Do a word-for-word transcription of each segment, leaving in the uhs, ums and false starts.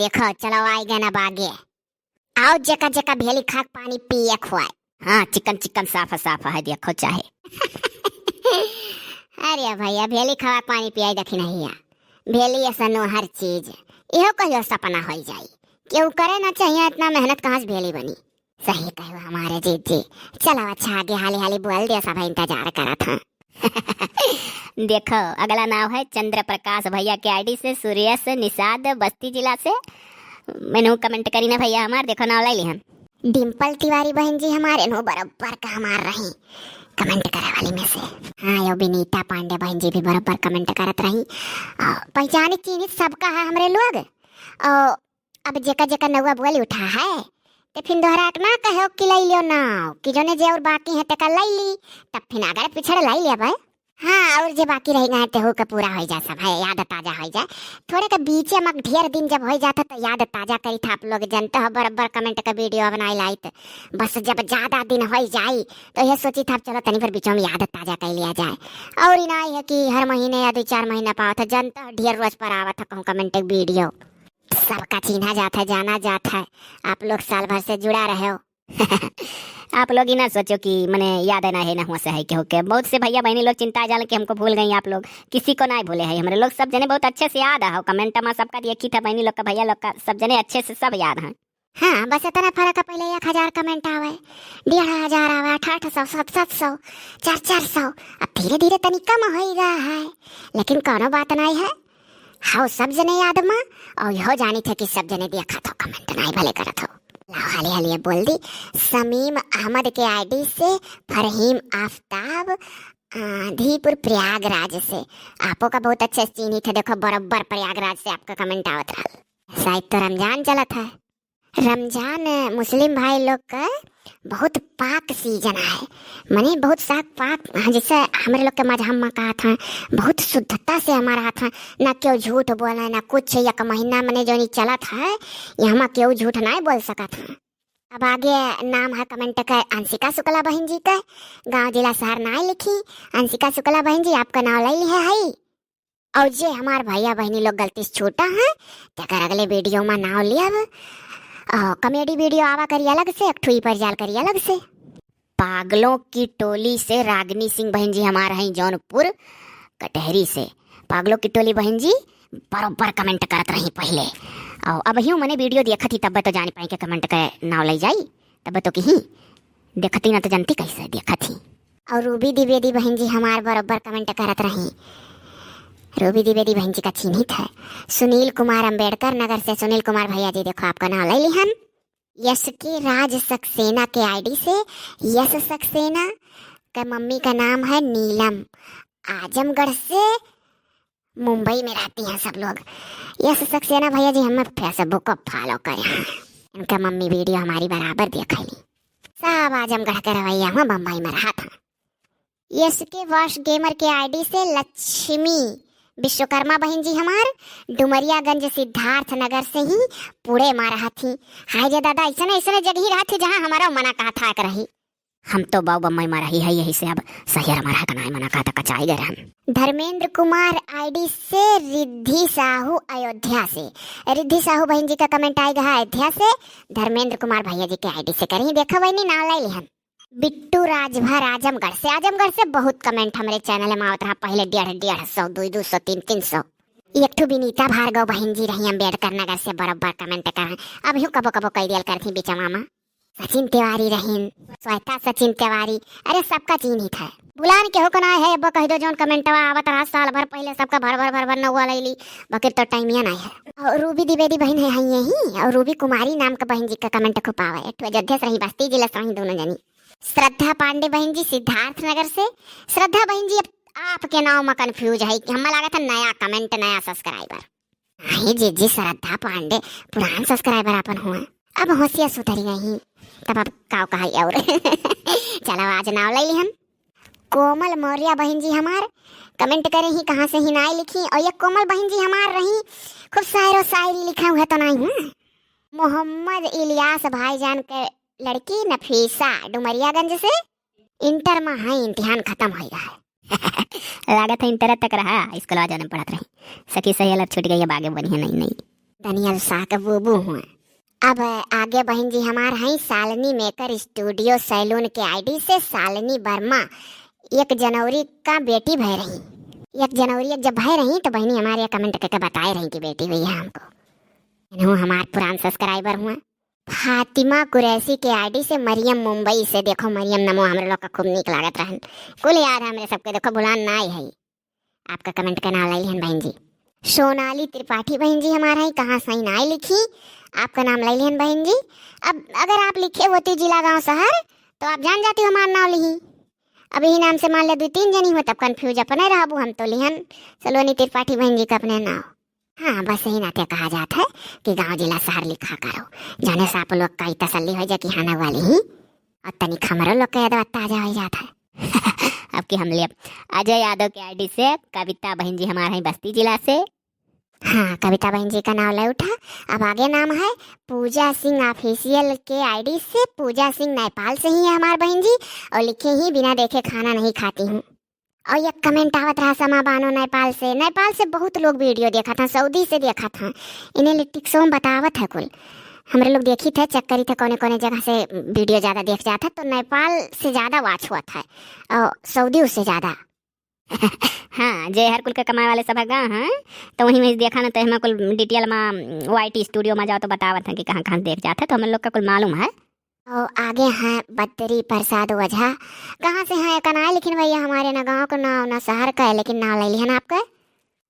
देखो, चलो आइ गए ना बागे। आओ जेका जेका भेली खाक पानी पिए खुआए। हाँ, चिकन चिकन साफ साफ है, देखो चाहे। अरे भैया, भेली खवा पानी पियाई देखी नहीं है। भेली ऐसा नो हर चीज, इहो कहियो सपना होई जाई। केहू करे ना चाहिए इतना मेहनत, कहाँ से भेली बनी? सही कहो हमारे जीत जी। चलो अच्छा, आगे हाली हाली बोल दिया, सब इंतजार करत हैं। देखो, अगला नाव है चंद्र प्रकाश भैया के आईडी से, सुरेश निषाद बस्ती जिला से। मैंने कमेंट करी ना भैया हमार, देखो नाव ले लिहन। डिम्पल तिवारी बहन जी हमारे नो बराबर का हमार रही कमेंट करे वाली में से। हाँ, यो विनीता पांडे बहन जी भी बराबर कमेंट करत रही। आ, पहचानित चीनित सबका है हमरे लोग। आ, अब जेका जेका नौवा बोल उठा है, ते फिर दोहरा के ना कहो कि लई लियो ना, कि जोने जे और बाकी है तेका लई ली, तब फिर आगे पिछड़ लई लिया भाई। हाँ, और जे बाकी रह गए तेहू के पूरा हो जाए सब है, याद ताजा हो जाए। थोड़े के बीचे में ढेर दिन जब हो जाता तो याद ताजा करी था आप लोग, जनते हो बराबर कमेंट का वीडियो बनाई लाइत। बस जब ज्यादा दिन हो जाई तो यह सोची था चलो तनी भर बीचों में याद ताजा कर लिया जाए। और ही ना है कि हर महीने या दो चार महीना पावत है, जनते हो ढेर रोज पर आवत है कहूँ कमेंट वीडियो। सबका चिन्हा जात है, जाना जात है। आप लोग साल भर से जुड़ा रहे हो। आप लोग ही ना सोचो कि मने याद है ना है ना हुआ से है कि होके। बहुत से भैया बहनी लोग चिंता जाल कि हमको भूल गई आप लोग। किसी को ना भूले है हमरे लोग, सब जने बहुत अच्छे से याद है। कमेंट में सबका देखी था बहनी लोग का, भैया लोग का, सब जने अच्छे से सब याद है। हाँ, बस इतना फर्क है, पहले एक हजार कमेंट आवे, डेढ़ हजार आवे, आठ आठ सौ, सात सात सौ, चार चार सौ। अब धीरे धीरे तनी कम हो रहा है, लेकिन कोनो बात नहीं है। हाँ, सब जने याद मा, और यो जानी थे कि सब जने देखा थो, कमेंट नाई भले करत हो। लाओ, हाली हाली बोल दी। समीम अहमद के आईडी से, फरहीम आफताब, आ, धीपुर प्रयागराज से। आपो का बहुत अच्छे से चीनी थे, देखो बराबर प्रयागराज से आपका कमेंट आवत रहा। शायद तो रमजान चलत है। रमजान मुस्लिम भाई लोग का बहुत पाक सीजन है, माने बहुत साक पाक, हाँ, जैसे हमरे लोग के मजहब में कहत हैं, बहुत शुद्धता से हमारा रहत हैं, ना केहू झूठ बोले, ना कुछ। एक महीना मने जो नहीं चलत है, ये हमा केहू झूठ नहीं बोल सकत है। अब आगे नाम है कमेंट के अंशिका शुक्ला बहन जी का, गांव जिला शहर नाई लिखी। अंशिका शुक्ला बहन जी, आपका नाम ले लिहे है। और जे हमार भैया बहनी लोग गलती से छूटा है, तेकर अगले वीडियो में नाव लियब। आ, कॉमेडी वीडियो आवा करी अलग से, एक ठुई पर जाल करी अलग से। पागलों की टोली से रागनी सिंह बहन जी हमार हैं जौनपुर कटहरी से। पागलों की टोली बहन जी बरोबर कमेंट करत रही पहले, और अब ही मने वीडियो देखत ही तब तो जान पाई के कमेंट के नाव ले जाई, तब तो कहीं देखती ना तो जनती कैसे देखत ही। और रूबी द्विवेदी बहन जी हमार बरोबर कमेंट करत रही। रूबी द्विवेदी बहन जी का चिन्हित है। सुनील कुमार अंबेडकर नगर से सुनील कुमार भैया जी, देखो आपका नाम ले लिहन। यश के राज सक्सेना के आईडी से। यश सक्सेना का मम्मी का नाम है नीलम, आजमगढ़ से मुंबई में रहती हैं सब लोग। यश सक्सेना भैया जी हमें Facebook को फॉलो करे हैं, इनका मम्मी वीडियो हमारी बराबर देखेली। सब आजमगढ़ के रवैया हुआ, बम्बई में रहत हैं। यश के वॉश गेमर के आईडी से लक्ष्मी विश्वकर्मा बहन जी हमार डुमरियागंज सिद्धार्थ नगर से ही पुणे मा रहत ही। हाय रे दादा, ऐसने ऐसने जगह ही रहत ही जहाँ हमारा मना कहा था रही। हम तो बाऊ बम्बई मा रही है, यही से अब शहर मा रह के नाई मना कहा था, कचाई गए हम। धर्मेंद्र कुमार आईडी से रिद्धि साहू अयोध्या से। रिद्धि साहू बहन जी का कमेंट आएगा है अयोध्या से। धर्मेंद्र कुमार भैया जी के आईडी से करी, देखो बहनी नाम ले लिहन। बिट्टू राजभर आजमगढ़ से। आजमगढ़ से बहुत कमेंट हमरे चैनल में आवत रहा पहले, डेढ़ डेढ़ सौ, दो दो सौ, तीन तीन सौ। एक ठो विनीता भार्गव बहन जी रही अम्बेडकर नगर से, बराबर कमेंट कर। अब यूं कबो कबो कई दियल करती बिचवा में। सचिन तिवारी रहीन, श्वेता सचिन तिवारी, अरे सबका चिन्हित है। बुलान केहू को ना है, अब कह दो जौन कमेंटवा आवत रहा साल भर पहले, सबका भर भर भर भर नौवा लैली, बकिर तो टाइमिया ना है। और रूबी द्विवेदी बहन है, है यही, और रूबी कुमारी नाम का बहन जी का कमेंट खूब आवे, एक ठो अयोध्या से रही, बस्ती जिला से रही दोनों जनी। श्रद्धा पांडे बहन जी सिद्धार्थ नगर से। श्रद्धा बहन जी, अब आपके नाव में कंफ्यूज है कि हमें लागत है नया कमेंट, नया सब्सक्राइबर। नहीं जीजी, श्रद्धा पांडे पुरान सब्सक्राइबर अपन हुआ, अब होशिया सुधरी गई, तब अब काव कहा और। चलो आज नाव ले लिहन। कोमल मौर्य बहन जी हमार कमेंट करे ही, कहाँ से ही नाई लिखी, और ये कोमल बहन जी हमार रही, खूब शायरो शायरी लिखा हुआ तो नहीं हुआ। मोहम्मद इलियास भाईजान के लड़की नफीसा डुमरियागंज से, इंटर में है, इम्तिहान खत्म हो गया है। लागत है इंटर तक रहा, स्कूलवा जाने पड़त रही। सखी सहेलर छूट गई, अब आगे बढ़िया नहीं, नहीं। दनियल शाह के बूबू हुए। अब आगे बहिन जी हमार हैं शालिनी मेकर स्टूडियो सैलून के आईडी से शालिनी वर्मा, एक जनवरी का बेटी भय रही। एक जनवरी एक जब भय रही तो बहिनी हमारे कमेंट करके बताए रही कि बेटी हुई है हमको। इन्हों हमार पुरान सब्सक्राइबर हुए। फातिमा कुरैशी के आईडी से मरियम मुंबई से, देखो मरियम नमो हमरे लोग का खूब नीक लागत रहन, कुल याद है हमरे सबके, देखो भुलान ना आई है। आपका कमेंट का नाम लाई हन बहन जी। सोनाली त्रिपाठी बहन जी हमारा है, कहाँ सही नाई लिखी, आपका नाम लाई हन बहन जी। अब अगर आप लिखे होती जिला गांव शहर तो आप जान जाती हो हमार नाम लिही। अब यही नाम से मान ले दो तीन जनी हो तब कंफ्यूज अपने रहबू, हम तो लिहन सलोनी त्रिपाठी बहन जी का अपने नाम। हाँ, बस यही नाते कहा जात है कि गांव जिला शहर लिखा करो, जाने से आप लोग का ई तसल्ली हो जाए कि हाँ ना वाली ही, और तनिक हमरो लोग के यादवा ताजा हो जात है। अब की हम लिए अजय यादव के आईडी से कविता बहन जी हमार हैं बस्ती जिला से। हाँ, कविता बहन जी का नाम ले उठा। अब आगे नाम है पूजा सिंह ऑफिशियल के आईडी से, पूजा सिंह नेपाल से ही है हमार बहन जी, और लिखे ही बिना देखे खाना नहीं खाती हूँ। और एक कमेंट आवत रहा समा बानो नेपाल से, नेपाल से बहुत लोग वीडियो देखत हैं, सऊदी से देखत हैं, इन्हें लिटिक्सो में बतावत है कुल। हमरे लोग देखी थे, चेक करी थे कौने कौने जगह से वीडियो ज़्यादा देख जात है, तो नेपाल से ज़्यादा वॉच हुआ था और सऊदी उससे ज़्यादा। हाँ, जे हर कुल के कमाए वाले सब है गाँव हैं, तो वहीं में देखा ना, तो हमें कुल डिटेल में वाई टी स्टूडियो में जाओ तो बतावत हैं कि कहाँ कहाँ देख जात है, तो हमें लोग का कुल मालूम है। और आगे हैं बद्री प्रसाद ओझा, कहाँ से हैं कनाए, लेकिन भैया हमारे ना गाँव का नाम ना शहर का है, लेकिन नाम ले लिहन आपका।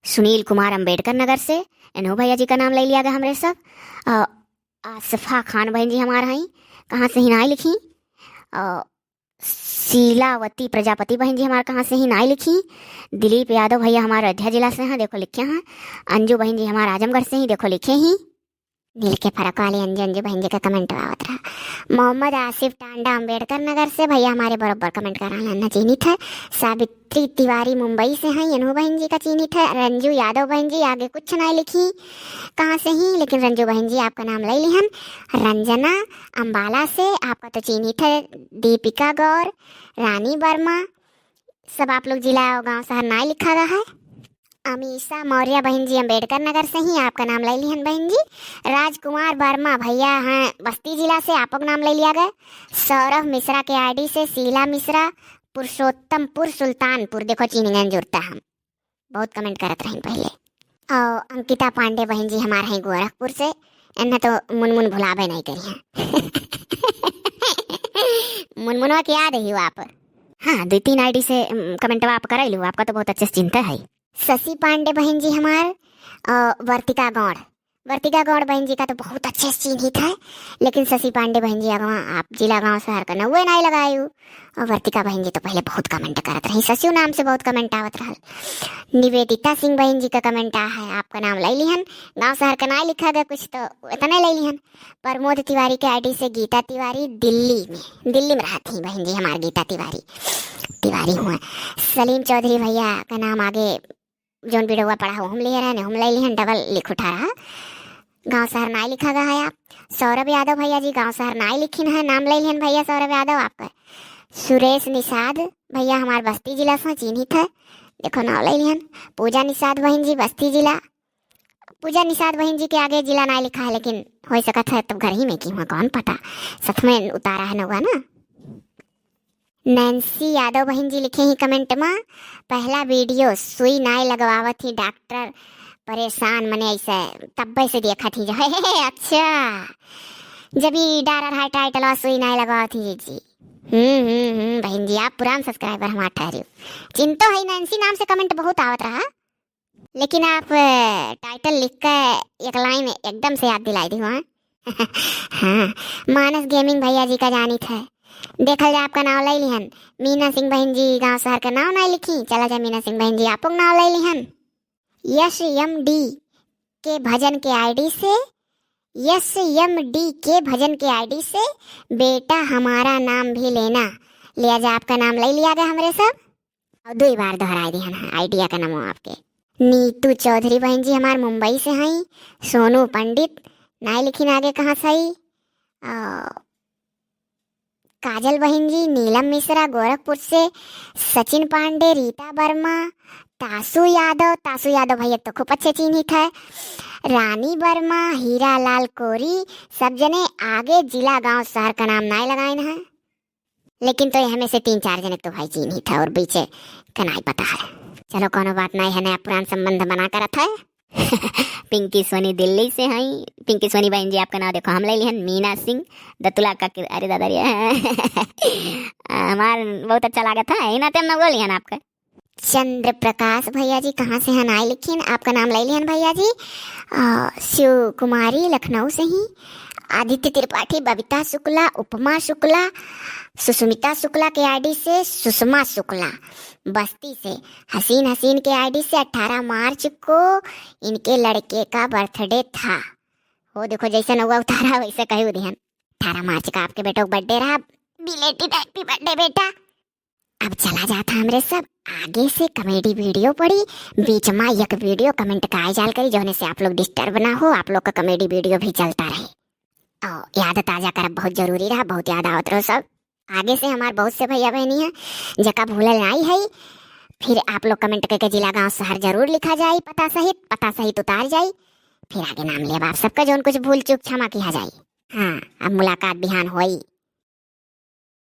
सुनील कुमार अम्बेडकर नगर से, इन्हों भैया जी का नाम ले लिया गया हमरे सब। और आसफा खान बहन जी हमार हैं, कहाँ से ही नाई लिखी। और शीलावती प्रजापति बहन जी हमार कहाँ से ही नाई लिखी। दिलीप यादव भैया हमार अयोध्या जिला से हैं, देखो लिखे हैं। अंजू बहन जी हमार आजमगढ़ से ही, देखो लिखे ही। नील के फरक वाली अंजू, अंजू बहन जी का कमेंट आवत रहा। मोहम्मद आसिफ टांडा अम्बेडकर नगर से भैया हमारे बरोबर कमेंट करा लेना, चिन्हित है। साबित श्री तिवारी मुंबई से हैं, इन्हों बहन जी का चिन्हित है। रंजू यादव बहन जी आगे कुछ ना लिखी कहाँ से ही, लेकिन रंजू बहन जी आपका नाम ले लिहन। रंजना अम्बाला से, आपका तो चिन्हित है। दीपिका गौर, रानी वर्मा, सब आप लोग जिला और गांव शहर ना लिखा गया है। अमीषा मौर्य बहन जी अम्बेडकर नगर से ही, आपका नाम ले लिहन बहन जी। राजकुमार वर्मा भैया हैं बस्ती जिला से, आपको नाम ले लिया गया। सौरभ मिश्रा के आईडी से, शीला मिश्रा, पुरुषोत्तमपुर सुल्तानपुर, देखो चीनिंगन जुड़ता हम, बहुत कमेंट करत रही पहले। और अंकिता पांडे बहन जी हमार हैं गोरखपुर से, इन्हें तो मुनमुन भुलावे नहीं करी हैं। मुनमुनवा के याद ही आप? हाँ, दो तीन आईडी से, उम, कमेंटवा आप कर लो, आपका तो बहुत अच्छे से चिंता है। शशि पांडे बहन जी हमार, अ, वर्तिका गौड़, वर्तिका गौड़ बहन जी का तो बहुत अच्छे से चिन्हित है, लेकिन शशि पांडे बहन जी अगवा आप जिला गांव शहर का नौवे नाई लगायू। और वर्तिका बहन जी तो पहले बहुत कमेंट करत रही, शशि नाम से बहुत कमेंट आवत रहल। निवेदिता सिंह बहन जी का कमेंट आ है, आपका नाम ले लिहन, गांव शहर का नाई लिखा गया कुछ तो इतने ले लिहन। प्रमोद तिवारी के आईडी से गीता तिवारी दिल्ली में, दिल्ली में रहती बहन जी हमार गीता तिवारी, तिवारी हुआ। सलीम चौधरी भैया का नाम आगे जौन बिडौआ पड़ा हो, हम लिए रहने, हम ले लिहन, डबल लिख उठा रहा। गांव शहर नाई लिखा गया है आप। सौरभ यादव भैया जी गांव शहर नाई लिखिन है, नाम ले लिहन भैया सौरभ यादव आपका। सुरेश निषाद भैया हमार बस्ती जिला से चिन्हित है, देखो नाम ले लिहन। पूजा निषाद बहन जी बस्ती जिला। पूजा निषाद बहन जी के आगे जिला नाई लिखा है, लेकिन हो सकत है तब घर ही में की हुआ, कौन पता, साथ में उतारा है नौवा ना। नैन्सी यादव बहन जी लिखे ही कमेंट में, पहला वीडियो सुई नाई लगवावत ही डॉक्टर परेशान मने ऐसे तब्बे से देखत ही जो है। अच्छा, जब ई डारा रहा टाइटल सुई नाई लगवावत ही जी। हम्म हम्म हम्म बहन जी, आप पुरान सब्सक्राइबर हमार ठहरी। चिंतो है नैन्सी नाम से कमेंट बहुत आवत रहा, लेकिन आप, अ, टाइटल लिख के एक लाइन एकदम से याद दिलाई दी हुआ। हाँ, मानस गेमिंग भैया जी का जानित है, देखल जा आपका नाम ले लिहन। मीना सिंह बहन जी गांव शहर का नाम नहीं लिखी, चला जा मीना सिंह बहन जी आपको नाम ले लिहन। यश एम डी के भजन के आईडी से, यश एम डी के भजन के आईडी से, बेटा हमारा नाम भी लेना, लिया जा आपका नाम ले लिया गया हमरे सब। और दुई बार दोहराए दिहन है आइडिया का नामो आपके। नीतू चौधरी बहन जी हमार मुंबई से हई। सोनू पंडित नाई लिखिन आगे कहाँ से हई? आ, काजल बहन जी, नीलम मिश्रा गोरखपुर से, सचिन पांडे, रीता वर्मा, तासु यादव, तासु यादव भैया तो खूब अच्छे चिन्हित है। रानी वर्मा, हीरा लाल कोरी, सब जने आगे जिला गांव शहर का नाम नाय लगाइन है, लेकिन तो हमें से तीन चार जने तो भाई चिन्हित है और बीचे का नाय पता है। चलो कोनो बात नाय है, नया पुरान संबंध बना करत है। पिंकी सोनी दिल्ली से हैं। पिंकी सोनी बहन जी, आपका नाम देखो हम ले लिहन, मीना सिंह दतुला का किर-, अरे दादा रे, हमार बहुत अच्छा लागत है, इना ते हम बोली हन आपका। चंद्र प्रकाश भैया जी कहाँ से हन आए, लेकिन आपका नाम ले लिहन भैया जी। आ, शिव कुमारी लखनऊ से ही, आदित्य त्रिपाठी, बबीता शुक्ला, उपमा शुक्ला, सुष्मिता शुक्ला के आईडी से सुषमा शुक्ला बस्ती से, हसीन हसीन के आईडी से अठारह मार्च को इनके लड़के का बर्थडे था। हो देखो, जैसे नौवा उतारा वैसे कही दिहन, अठारह मार्च का आपके बेटों का बर्थडे रहा, बिलेटेड हैप्पी बर्थडे बेटा। अब चला जाता हमरे सब, आगे से कॉमेडी वीडियो पड़ी, बीच में एक वीडियो कमेंट का आए जाल करी, जौने से आप लोग डिस्टर्ब ना हो, आप लोग का कॉमेडी वीडियो भी चलता रहे। और याद ताजा करब बहुत जरूरी रहा, बहुत याद आवत रहो सब। आगे से हमार बहुत से भैया बहनी है जेका भूलल नाई है, फिर आप लोग कमेंट करके जिला गांव शहर जरूर लिखा जाई, पता सहित, पता सहित उतार जाई, फिर आगे नाम लेब आप सबका, जौन कुछ भूल चूक क्षमा किया जाई। हाँ, अब मुलाकात बिहान होई।